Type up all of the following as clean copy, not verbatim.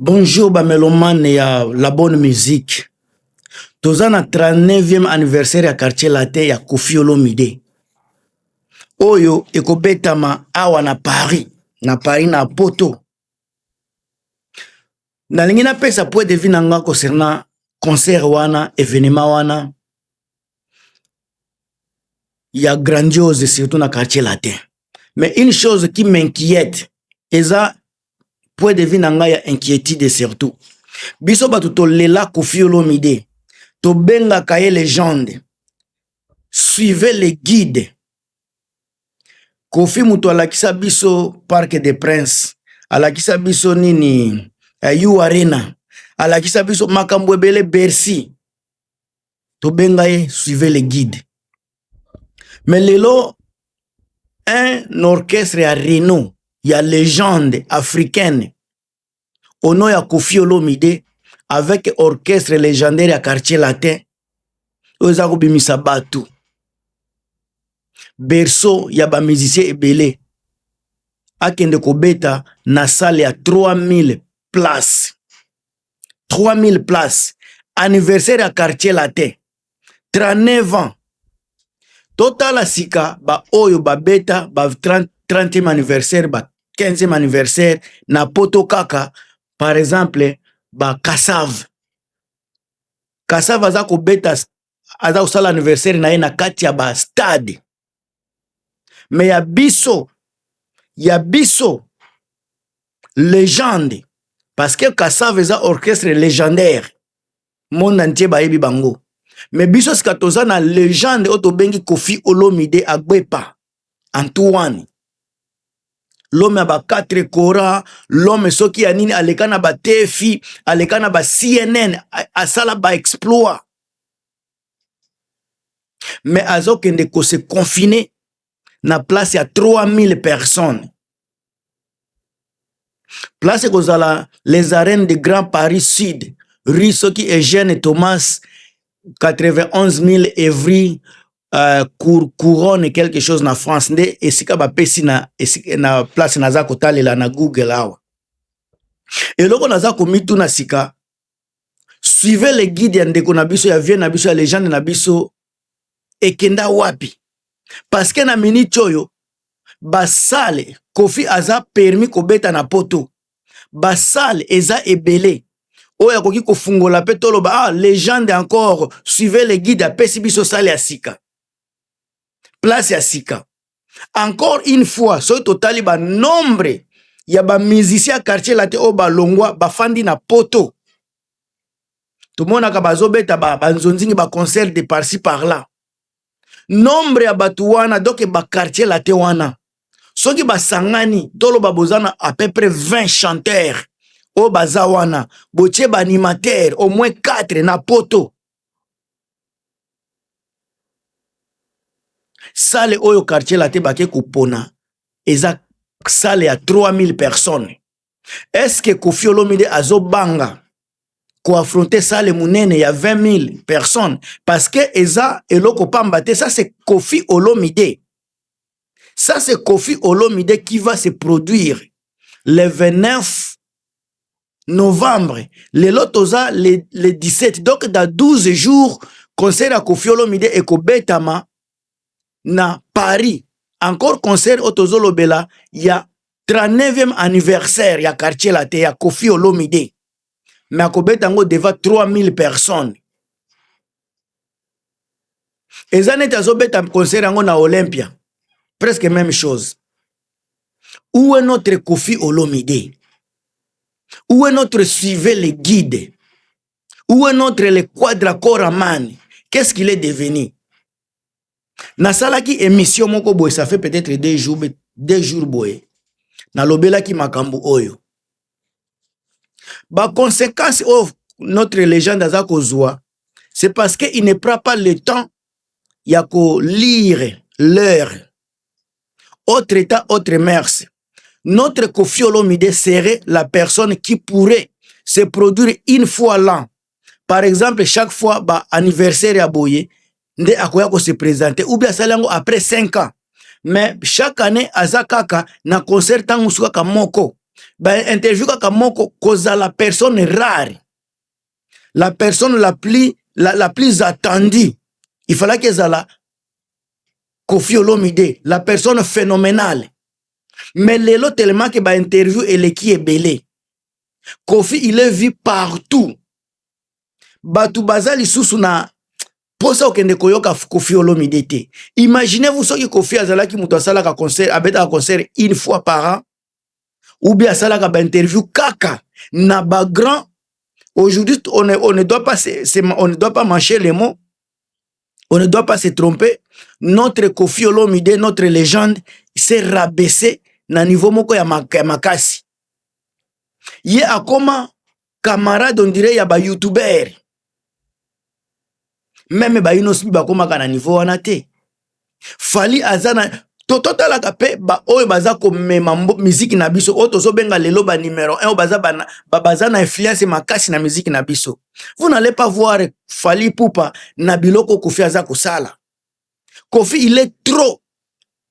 Bonjour ba melomanes ya la bonne musique. Toza na 39e anniversaire ya quartier latin ya Koffi Olomide. Oyo ekobetama awa na Paris, na Paris na Poto. Nalingi napesa point de vue na nga concernant concert wana, evenement wana ya grandiose surtout na quartier latin. Mais une chose qui m'inquiète eza point de vue na ngai ya inquiétude, surtout biso bato tolela Koffi Olomide, tobengaka ye légende, suivez le guide. Koffi moto alakisa biso Parc des Princes, alakisa biso nini, U Arena, alakisa biso makambo ebele, Bercy. Tobenga ye suivez le guide. Mais lelo un orchestre ya renom, ya légende africaine au nom ya Koffi Olomide, avec orchestre légendaire ya quartier latin oyo eza kobimisa bato, berceau ya bamusicien ebele, akende kobeta na salle ya 3000 place, 3000 place, anniversaire ya quartier latin, 39 ans. Totala sika baoyo babeta ba 30, 30e anniversaire, ba 15e anniversaire na Poto kaka, par exemple bakasave. Kasave aza kobeta, aza kosala anniversaire na ye na kati ya bastade. Mais ya biso, ya biso légende, parce que Kasave eza orchestre légendaire, monde entier bayebi bango. Mais biso sika toza na légende oyo tobengi Koffi Olomide Agbepa Antoine, l'homme ya ba 4 kora, l'homme soki ya nini, aleka na ba TFI, aleka na ba CNN, asala ba exploit. Mais azokende kose confiner na place ya 3000 personnes. Place ekozala les Arènes de Grand Paris Sud, rue soki Eugène Thomas, 91 000 Evry Couronne quelque chose na France, nde esika bapesi na, esika, na place naza kotalela na Google awa. Eloko naza komituna sika, suivez le guide ya ndeko na biso, ya vieux na biso, ya légende na biso, ekenda wapi? Parce que na minute oyo basalle Koffi aza permis kobeta na Poto, basalle eza ebele oyo akoki kofungola mpe toloba: "Ah, légende encore, suivez le guide apesi biso salle ya sika, place ya sika." Encore une fois, soki totali banombre ya bamusicien ya quartier latin oyo balongwa, bafandi na Poto, tomonaka bazobeta banzonzingi, baconcert de par-ci par-là, nombre ya bato wana, donc baquartier latin wana soki basangani, toloba boza na à peu près 20 chanteurs oyo baza wana, botie baanimateur au moins 4 na Poto, salle oyo quartier latin bake kopona eza salle ya 3000 personnes. Est-ce que Koffi Olomide azobanga koaffronter salle monene ya 20 000 personnes? Parce que eza eloko pamba te. Ça, c'est Koffi Olomide. Ça, c'est Koffi Olomide qui va se produire le 29 novembre. Lelo toza le 17, donc dans 12 jours concert ya Koffi Olomide ekobetama na Paris. Encore concert oyo tozolobela ya 39e anniversaire ya quartier latin ya Koffi Olomide, mais akobeta yango devant 3000 personnes. Eza neti azobeta concert yango na Olympia, presque même chose. Où est notre Koffi Olomide? Où est notre suivez le guide? Où est notre le Quadra Koraman? Qu'est-ce qu'il est devenu? Nasalaki émission moko boye, ça fait peut-être 2 jours, 2 jours boye, nalobelaki makambo oyo, baconséquence oyo notre légende aza kozwa. C'est parce que il ne prend pas le temps ya kolire l'heure. Autre état, autre mœurs. Notre Koffi Olomide serait la personne qui pourrait se produire une fois l'an, par exemple chaque fois ba anniversaire ya boye nde akoya kose présenter, ou bien asali yango après 5 ans. Mais chaque année aza kaka na concert ntango mosusu kaka moko. Bainterview kaka moko, kozala personne rare, la personne la plus attendue, il fallait ezala Koffi Olomide, la personne phénoménale. Mais lelo, tellement que bainterview eleki ebele, Koffi, il est vu partout, bato baza lisusu na mposa okende koyoka Koffi Olomide te. Imaginez-vous soki Koffi azalaki moto asalaka concert, abetaka concert une fois par an, ou bien asalaka bainterview kaka na bagrand. Aujourd'hui, on ne doit pas mâcher les mots, on ne doit pas se tromper. Notre Koffi Olomide, notre légende, s'est rabaissé na niveau moko ya makasi. Ye akoma camarade, on dirait, ya bayoutubeur. Même baInnoss'B bakomaka na niveau wana te. Fally aza na totalaka mpe baoyo baza komema miziki na biso, oyo tozobenga lelo banumero 1, oyo baza na influence makasi na miziki na biso. Vous n'allez pas voir Fally Ipupa na biloko Koffi aza kosala. Koffi, il est trop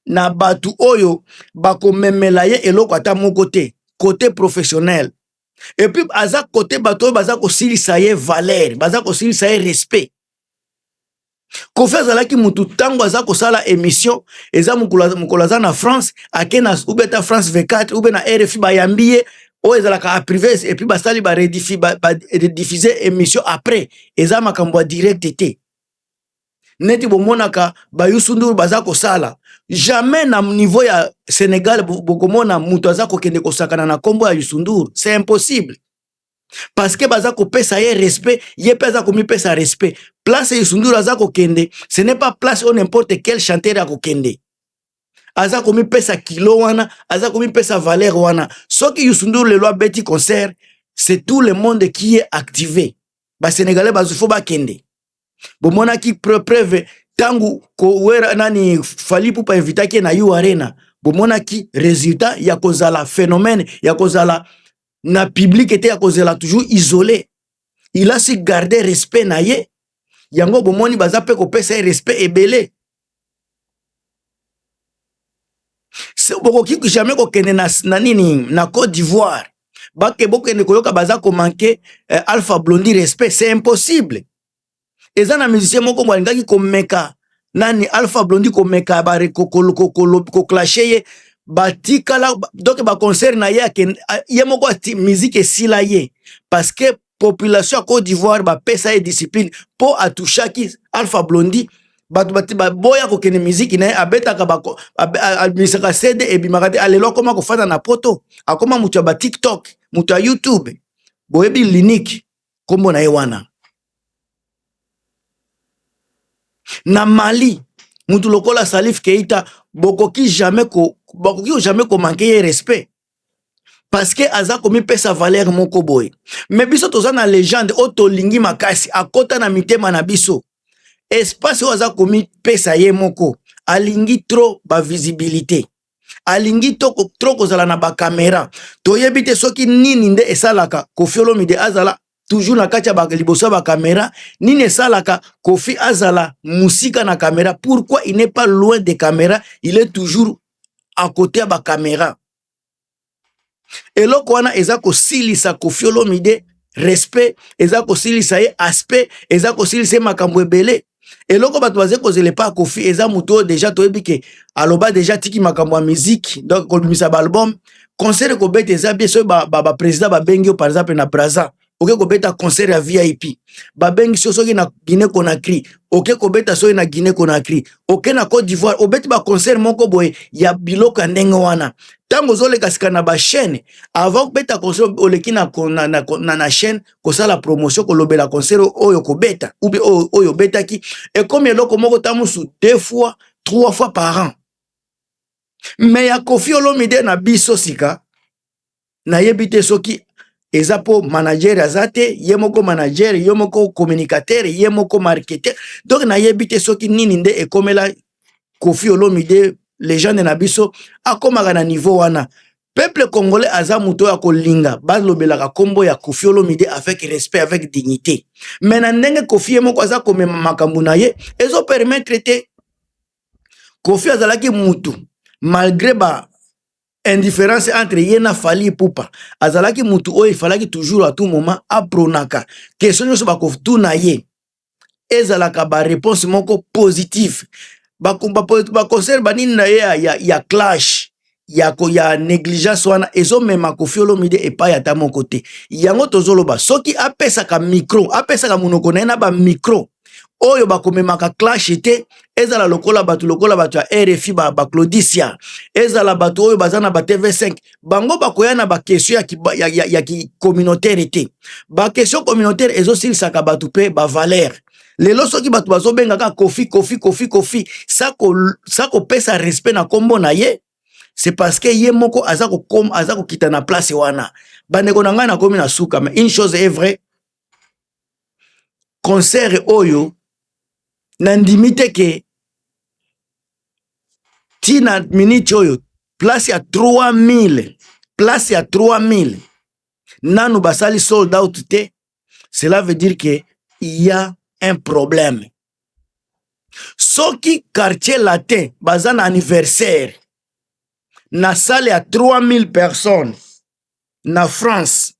na bato oyo bakomemela ye eloko ata moko te côté professionnel. Et puis aza côté bato oyo baza kosilisa ye valeur, baza kosilisa ye respect. Koffi azalaki mutu, ntango aza kosala émission, eza mokolo aza na France, ake na ubeta France 24 ube na RFI, bayambi ye, oyo ezalaka a privé, et puis basali barediffuse émission après. Eza makambo ya direct te neti bomonaka baYoussou N'Dour baza kosala. Jamais na niveau ya Sénégal bokomona moto aza kokende kosakana na nkombo ya Youssou N'Dour. C'est impossible, parce que baza kopesa ye respect, ye mpe aza komipesa respect. Place Youssou N'Dour aza kokende, ce n'est pas place oyo n'importe quel chanteur akokende. Aza komipesa kilo wana, aza komipesa valeur wana. Soki Youssou N'Dour lelo abeti concert, c'est tout le monde qui est activé. Basénégalais bazwi fo bakende. Bomonaki preuve ntango kowera nani, Fally Ipupa invitaki ye na U Arena. Bomonaki résultat ya kozala phénomène, ya kozala na public te, ya kozala toujours isolé. Il a su garder respect na ye. Yango bomoni baza mpe kopesa ye respect ebele. Bokoki jamais kokende na nini, na Côte d'Ivoire, bake bokende koyoka baza komanke Alpha Blondy respect. C'est impossible. Eza na musicien moko bo alingaki komeka nani, Alpha Blondy, komeka koclashe ye, batikala. Donc baconcert na ye, ye moko musique esila ye, parce que population ya Côte d'Ivoire bapesa ye discipline mpo atushaki Alpha Blondy. Bato baboya kokende miziki na ye. Abetaka, abimisaka CD, ebimaka te. Alelo akoma kofanda na Poto, akoma moto ya baTikTok, moto ya YouTube. Boyebi Linique, nkombo na ye wana. Na Mali, mutu lokola Salif Keita, bokoki jamais komanke ye respect, parce que aza komipesa valeur moko boye. Mais biso toza na légende oyo tolingi makasi, akota na mitema na biso. Espace oyo aza komipesa ye moko, alingi trop bavisibilité, alingi trop kozala na bakamera. Toyebi te soki nini nde esalaka Koffi Olomide azala toujours na kati ya liboso ya bakamera. Nini esalaka Koffi azala mosika na kamera? Pourquoi il n'est pas loin de caméra, il est toujours à côté ya bakamera? Eloko wana eza kosilisa Koffi Olomide respect, eza kosilisa ye aspect, eza kosilisa ye makambo ebele. Eloko bato baza kozela epa Koffi, eza motu oyo déjà toyebi ke aloba déjà tiki makambo ya musique, donc kobimisa baalbum, concert ekobeta eza bien. Soki baprésident babengi yo, par exemple na Braza, oke kobeta concert ya VIP, babengi so soki na Guinée Conakry, oke kobeta soki na Guinée Conakry, oke na Côte d'Ivoire, obeti baconcert moko boye ya biloko ya ndenge wana. Ntango ozoleka sika na bachaîne, avant kobeta concert, oleki na chaîne kosala promotion, kolobela concert oyo kobeta ube oyo obetaki. Ekomi eloko moko ta mosu deux fois, trois fois par an. Mais ya Koffi Olomide na biso sika, nayebi te soki eza mpo manager aza te, ye moko manager, ye moko communicateur, ye moko marketeur. Donc nayebi te soki nini nde ekomela Koffi Olomide, légende na biso, akomaka na niveau wana. Peuple congolais aza moto oyo akolinga balobelaka nkombo ya Koffi Olomide avec respect, avec dignité. Mais na ndenge Koffi ye moko aza komema makambo na ye, ezopermettre te. Koffi azalaki mutu, malgré ba Indifférence entre ye na Fally Ipupa. Azalaki mutu oyo efalaki toujours à tout moment apronaka question nyonso bakotuna ye, ezalaka baréponse moko positive. Baconcert banini na ye ya clash, ya négligence wana ezomema Koffi Olomide epai ata moko te. Yango tozoloba, soki apesaka micro, apesaka monoko na ye na bamicro oyo bakomemaka clash te, ezala lokola bato, lokola bato ya RFI, baclodisia, ezala bato oyo baza na ba TV5, bango bakoya na baquestion ya kicommunautaire te. Baquestion communautaire ezosilisaka bato mpe bavaleur. Lelo soki bato bazobengaka Koffi, Koffi, Koffi, Koffi, sa kopesa respect na nkombo na ye, c'est parce que ye moko aza kokita na place wana. Bandeko na ngai, nakomi na suka, mais une chose est vraie: concert oyo, nandimi te ke ntina miniti oyo place ya 3000, place ya 3000 nanu basali sold out te. Cela veut dire que il y a un problème. Soki Quartier Latin baza na anniversaire na salle ya 3000 personnes na France,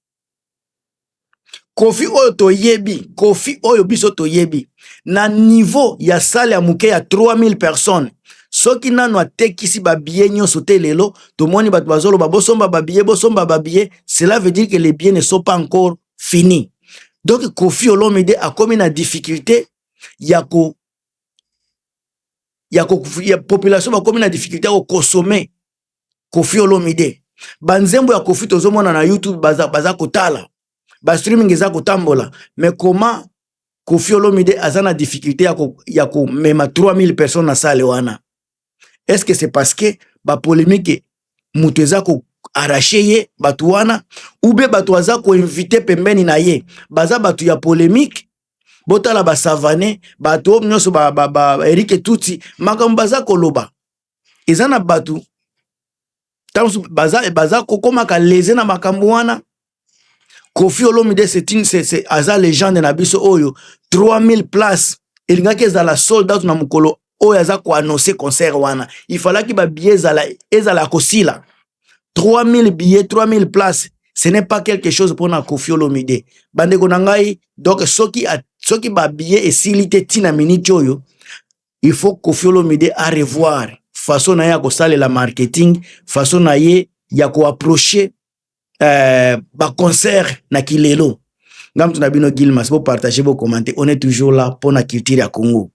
Koffi oyo toyebi, Koffi oyo biso toyebi, na niveau ya salle ya moke ya 3000 personnes, soki nano atekisi babillet nyonso te, lelo tomoni bato bazoloba: "Bosomba babillet, bosomba babillet." Cela veut dire que les billets ne sont pas encore finis. Donc Koffi Olomide akomi na difficulté ya population, bakomi na difficulté ya kokonsommer Koffi Olomide. Banzembo ya Koffi tozomona na YouTube, baza kotala bastreaming, eza kotambola, mais comment Koffi Olomide aza na difficulté ya komema 3000 personnes na salle wana? Est ce que c'est parce que bapolémique moto eza koarracher ye bato wana, ou bien bato aza koinviter pembeni na ye baza bato ya polémique? Botala basavane, bato oyo nyonso ba Eric Tutsi, makambo baza koloba eza na bato ntango baza kokomaka lese na makambo wana. Koffi Olomide, c'est une c'est aza légende na biso oyo 3000 places elingaki ezala sold out na mokolo oyo aza koannoncer concert wana. Ifalaki babillet ezala kosila. 3000 billets, 3000 places, ce n'est pas quelque chose mpona Koffi Olomide, bandeko na ngai. Donc soki babillet esili te ntina miniti oyo, il faut Koffi Olomide à revoir façon na ye ya kosalela marketing, façon na ye ya koapprocher baconcert na kilelo. Nga mutu na bino Gilmas, bopartager, bocommenter, on est toujours là mpona culture ya Congo.